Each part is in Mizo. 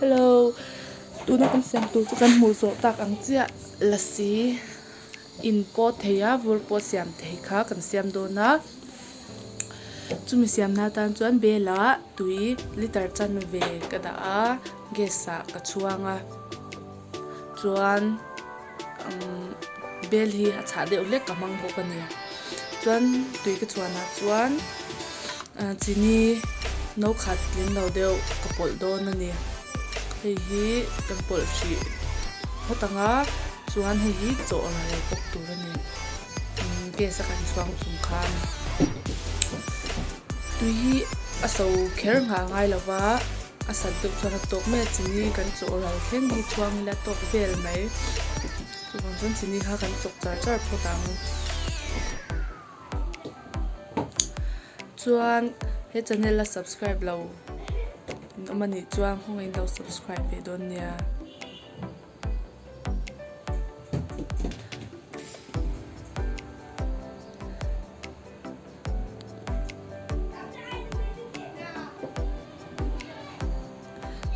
Hello tuna kan siam tur chu kan hmuh zawh tak ang chiah lasi in pawh thei a vur pawh siam thei kha kan siam dawn a chumi siam na atan chuan bel ah tui liter chanve ka dah a gas ah ka chhuang a chuan umm bel hi a chhah deuh hlek ka hmang bawk a ni chuan tui ka chhuan ah chuan ah chini no khat tling lo deuh ka pawlh dawn a ni hei hi kan pawlh hrih phawt ang a chuan hei hi chaw ral bawk tur a ni umm gas a kan chhuang chung khan tui hi a so kher nghah ngai lo va. A sat deuh chuan a tawk mai a chini kan chawh ral thleng hi chhuang ila tawk vel mai chuvang chuan chini kha kan chawk char char phawt ang chuan he channel a subscribe lo in awm anih chuan khawngaih in lo subscribe ve dawn nia.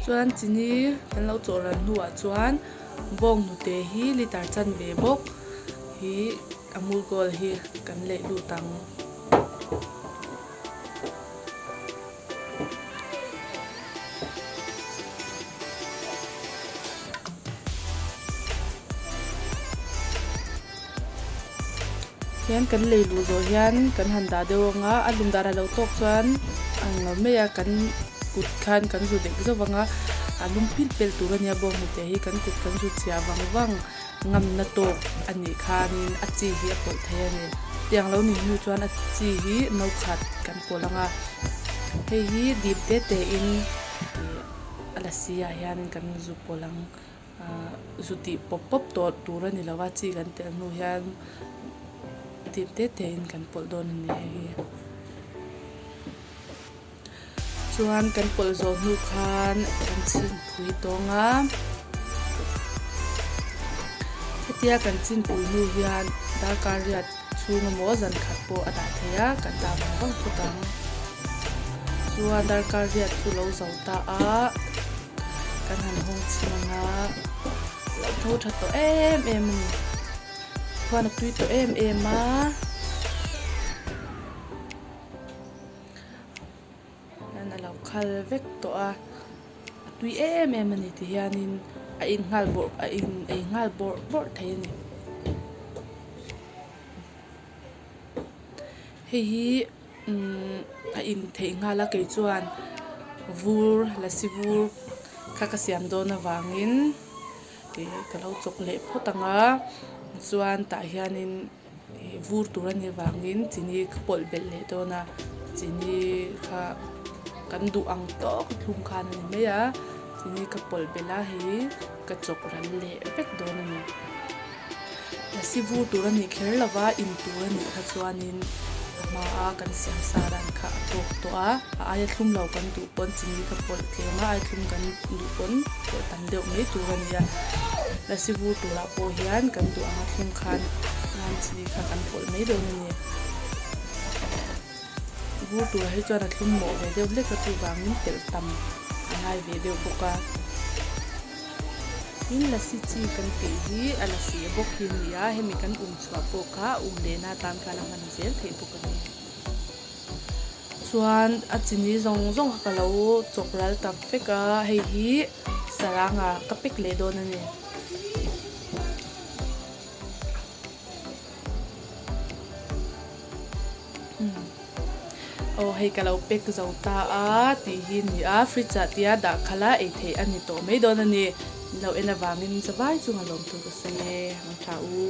Chuan chini kan lo chawh ran hnuah chuan bawng hnute hi liter chanve bawk hi amul gold hi kan leh lut ang. Hian kan lei luh zawh hian kan han dah deuh ang a a lum dan a lo tawk chuan ang lo mai a kan kut khan kan zu dek zauh vang a a lum pilh pelh tur a nia bawng hnute hi kan kut kan zu chhia vang vang ngamna tawk a nih khanin a chi hi a pawlh thei a ni tiang lo nih hnu chuan a chi hi no khat kan pawlh ang a hei hi dip te te in ih a lasi ah hianin kan zu pawlh ang. Ahh zu tih pawp pawp tawh tur a ni lo a chi kan telh hnu hian tip te te in kan pawlh dawn a ni hei hi. Chuan kan pawlh zawh hnu khan kan chhinpui tawng a hetia kan chinpui hnu hian darkar riat chhung emaw zan khat pawh a dah thei a kan dah vang vang phawt ang. Chuan darkar riat chu lo zo ta a. Kan han hawng chhung a, lo tho tha tawh em em a ni. Khuan a tui tawh em em a. Hian a lo khal vek tawh a, a tui em em a ni ti hianin a in nghal bawrh a in ei nghal bawrh bawrh thei a ni. Hei hi. Umm a in theih nghal a kei chuan vur lasi vur kha ka siam dawn avangin ih ka lo chawk leh phawt ang a chuan tah hianin ih vur tur a nih avangin chini ka pawlh belh leh dawn a chini kha kan duh ang tawk a thlum khan a ni mai a chini ka pawlh belh a hei ka chawk ral leh vek dawn a ni. Lasi vur tur a nih kher lo va, in tur a nih kha chuanin a hmaa kan siam sa dan kha a tawk tawh a, a aia thlum lo kan duh pawn chini kha pawlh tlem a, aia thlum kan duh pawn pawlh tam deuh mai tur a ni a. Lasi vur turah pawh hian kan duh anga thlum khan chini kha kan pawlh mai dawn a ni. Vur turah hi chuan a thlum mawh ve deuh hlek a chuvangin telh tam a ngai ve deuh bawk a. Tin lasi chi kan tih hi a lasi bawk hi a ni a, hemi kan um chhuah pawh kha um lehna atan khan a hman zel theih bawk a ni. Chuan a chini zawng zawng kha ka lo chawk ral tak vek a, hei hi saranga ka pek leh dawn a ni. Aw hei ka lo pack zo ta a tih hi a ni a fridge ah tia dah khalh a ei theih a ni tawh mai dawn a ni lo en avangin zavai chunga lawmthu ka sawi e ang tha u.